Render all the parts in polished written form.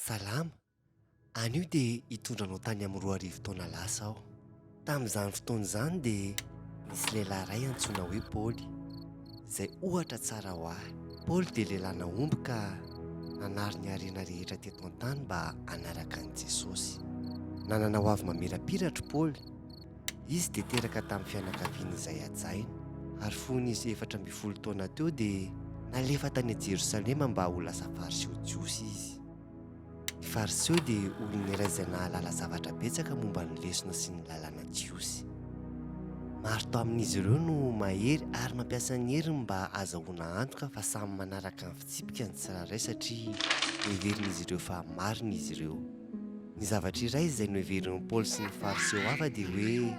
Salama! Anio dia hitondra anao tany amin'ny 2000 taona lasa aho. Tamin'izany fotoana izany dia nisy lehilahy iray antsoina hoe Paoly, izay ohatra tsara ho ahy. Paoly dia lehilahy nahomby ka nanary ny harena rehetra teto an-tany mba hanaraka an'i Jesosy. Nanana hoavy mamirapiratra i Paoly. Izy dia teraka tamin'ny fianakaviana izay hajaina, ary fony izy 14 taona teo dia nalefa tany Jerosalema mba ho lasa Fariseo Jiosy izy. Ny Fariseo dia olona iray izay nahalala zavatra betsaka momba ny lesona sy ny lalàna jiosy. Maro tamin'izy ireo no mahery ary mampiasa ny heriny mba hahazahoana antoka fa samy manaraka ny fitsipika ny tsirairay satria noheverin'izy ireo fa marina izy ireo. Ny zavatra iray izay noheverin'i Paoly sy ny Fariseo hafa dia hoe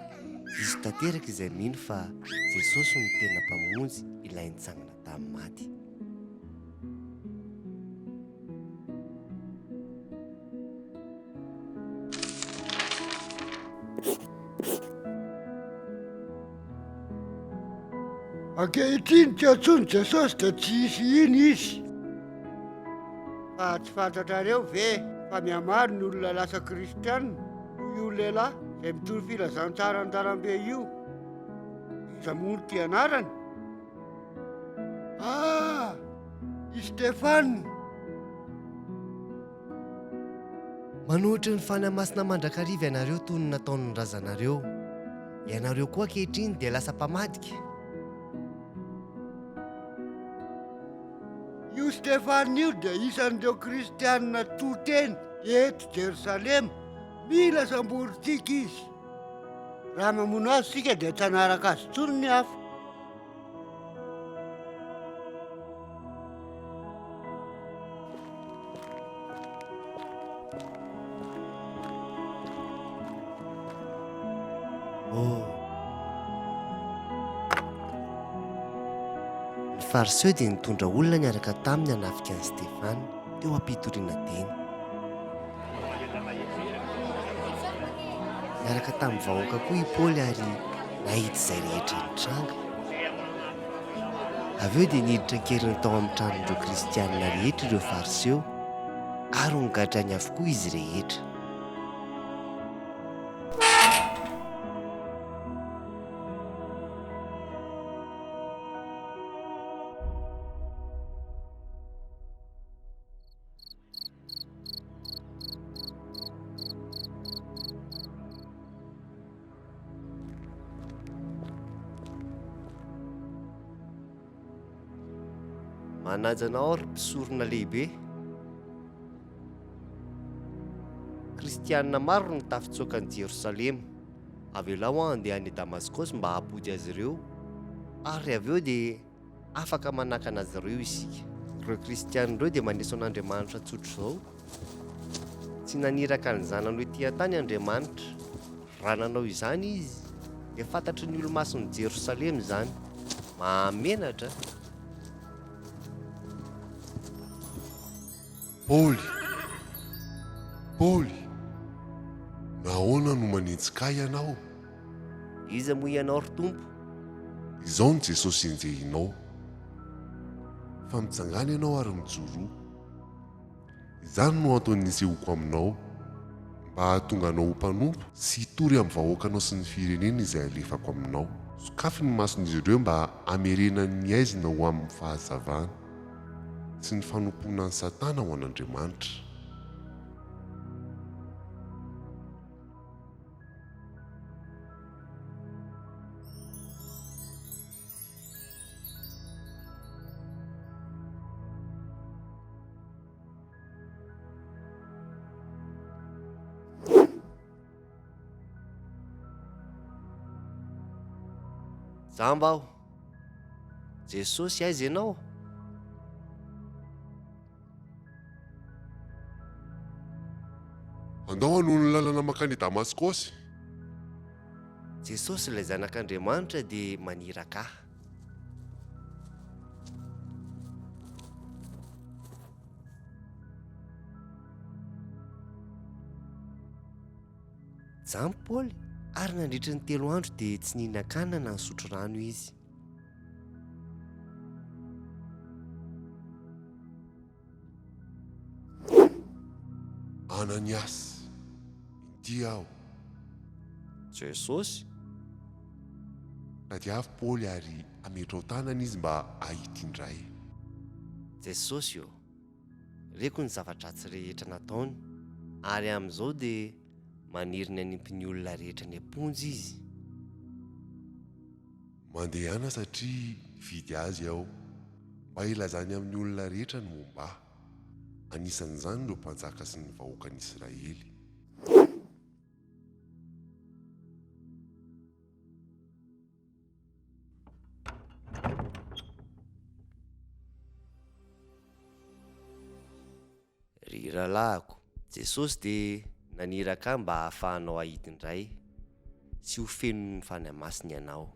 diso tanteraka izay mino fa Jesosy no tena Mpamonjy ilay nitsangana tamin'ny maty. Ankehitriny tsy antsoin'i Jesosy dia tsy hisy hino izy. Fa tsy fantatrareo ve fa mihamaro ny olona lasa kristiana noho io lehilahy izay mitory filazantsara an-dalambe io? Iza moa no ty anarany? Ah! I Stefana! Manohitry ny Fanahy Masina mandrakariva ianareo toy ny nataon'ny razanareo. Ianareo koa ankehitriny dia lasa mpamadika. Io Stefana io dia isan'ireo kristianina to teny eto Jerosalema. Mila samborintsika izy. Raha mamono azy isika dia tsy hanaraka azy intsony ny hafa. Oh. Ny Fariseo dia nitondra olona niaraka taminy hanafika an'i Stefana, teo am-pitoriana teny. Niaraka tamin'ny vahoaka koa i Paoly ary nahita izay rehetra nitranga. Avy eo dia niditra an-keriny tao amin'ny tranon'ireo Kristianina rehetra ireo Fariseo, ary nogadrainy avokoa izy rehetra. Manaja anao aho ry mpisorona lehibe. Kristianina maro no tafitsoaka an'i Jerosalema. Avelao aho handeha any Damaskosy mba hampody azy ireo, ary avy eo dia Afaka manakana azy ireo isika. Ireo kristiana ireo dia maneso an'Andriamanitra tsotr'izao. Tsy naniraka ny Zanany ho ety an-tany Andriamanitra. Raha nanao izany Izy, dia fantatry ny olo-masin'i Jerosalema izany. Mahamenatra! Paoly! Paoly! Nahoana no manenjika ahy ianao? Iza moa ianao ry Tompo? Izao no Jesosy enjehinao. Fa mitsangàna ianao ary mijoroa. Izany no antony nisehoako aminao, mba hahatonga anao ho mpanompo sy hitory amin'ny vahoakanao sy ny firenena izay alefako aminao. Sokafy ny mason'izy ireo mba hamerenany ny haizina ho amin'ny fahazavana, sy ny fanompoana an'i Satana ho an'Andriamanitra. Jamba aho. Jesosy aiza ianao? Andao hanohy ny lalana mankany Damaskosy. Jesosy ilay Zanak'Andriamanitra dia maniraka ahy. Jamba Paoly ary nandritra ny telo andro dia tsy nihinan-kanina na nisotro rano izy. Ananiasy, inty aho. Jesosy? Tadiavo Paoly ary ametrao tanana izy mba hahita indray. Jesosy ô, reko ny zava-dratsy rehetra nataony, ary amin'izao dia maniry ny hanimpy ny olona rehetra any am-ponja izy. Mandehana satria nifidy azy aho, mba hilazany amin'ny olona rehetra ny momba ahy, anisan'izany ireo mpanjaka sy ny vahoakan'Israely. Ry rahalahiko, Jesosy dia naniraka ahy mba hahafahanao hahita indray sy ho fenon'ny Fanahy Masina ianao.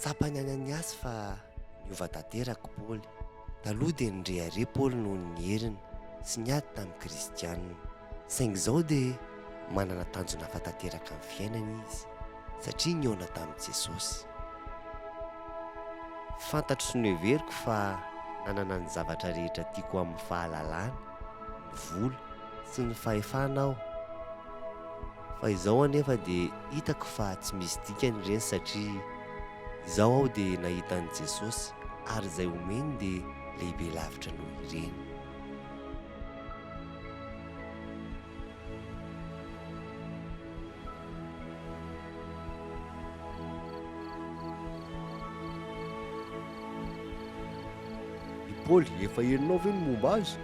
Tsapan'i Ananiasy fa niova tanteraka Paoly. Taloha dia nirehareha Paoly noho ny heriny sy ny ady tamin'ny Kristianina. Saingy izao dia manana tanjona hafa tanteraka amin'ny fiainany izy, satria nihaona tamin'i Jesosy. Fantatro sy noheveriko fa nanana ny zavatra rehetra tiako amin'ny fahalalana, ny vola, sy ny fahefana aho. Fa izao anefa dia hitako fa tsy misy dikany ireny satria izao aho dia nahita an'i Jesosy ary izay omeny dia lehibe lavitra noho ireny. I Paoly, efa henonao ve ny momba azy?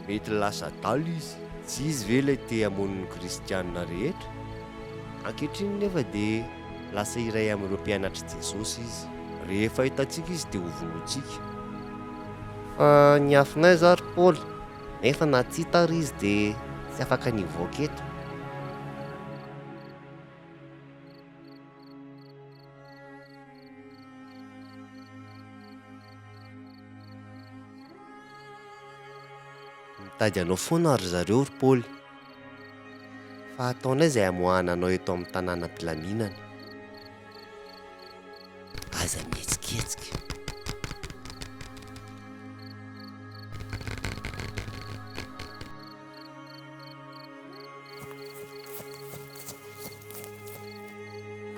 Mety lasa adala izy. Tsy izy ve ilay te hamono ny kristiana rehetra? Ankehitriny nefa dia lasa iray amin'ireo mpianatr'i Jesosy izy. Rehefa hitantsika izy dia hovonointsika. Fa niafina aiza ary Paoly? Nefa na tsy hita ary izy dia tsy afaka ny hivoaka eto. Mitady anao foana ry zareo ry Paoly, fa hataonay izay hamoahana anao eto amin'ny tanàna am-pilaminana. Aza mihetsiketsika.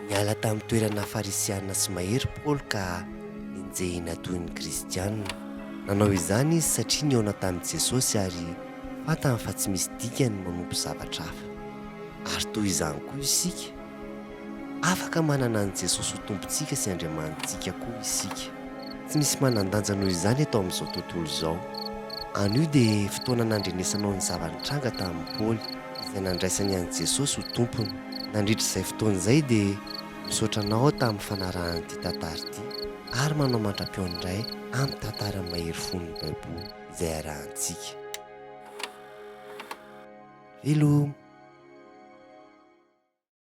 Niala tamin'ny toerana farisianina sy mahery Paoly ka nenjehina toy ny Kristianina. Nanao izany izy satria nihaona tamin'i Jesosy ary fantany fa tsy misy dikany ny manompo zavatra hafa. Ary toy izany koa isika. Afaka manana an'i Jesosy ho Tompontsika sy Andriamanitsika koa isika. Tsy misy manan-danja noho izany eto amin'izao tontolo izao. Anio dia fotoana nandrenesanao ny zava-nitranga tamin'i Paoly, izay nandraisany an'i Jesosy ho Tompony. Nandritra izay fotoana izay dia misaotra anao aho tamin'ny fanarahana ity tantara ity ary manao mandra-pihaona indray amin'ny tantara mahery fon'ny Baiboly izay arahantsika. Veloma!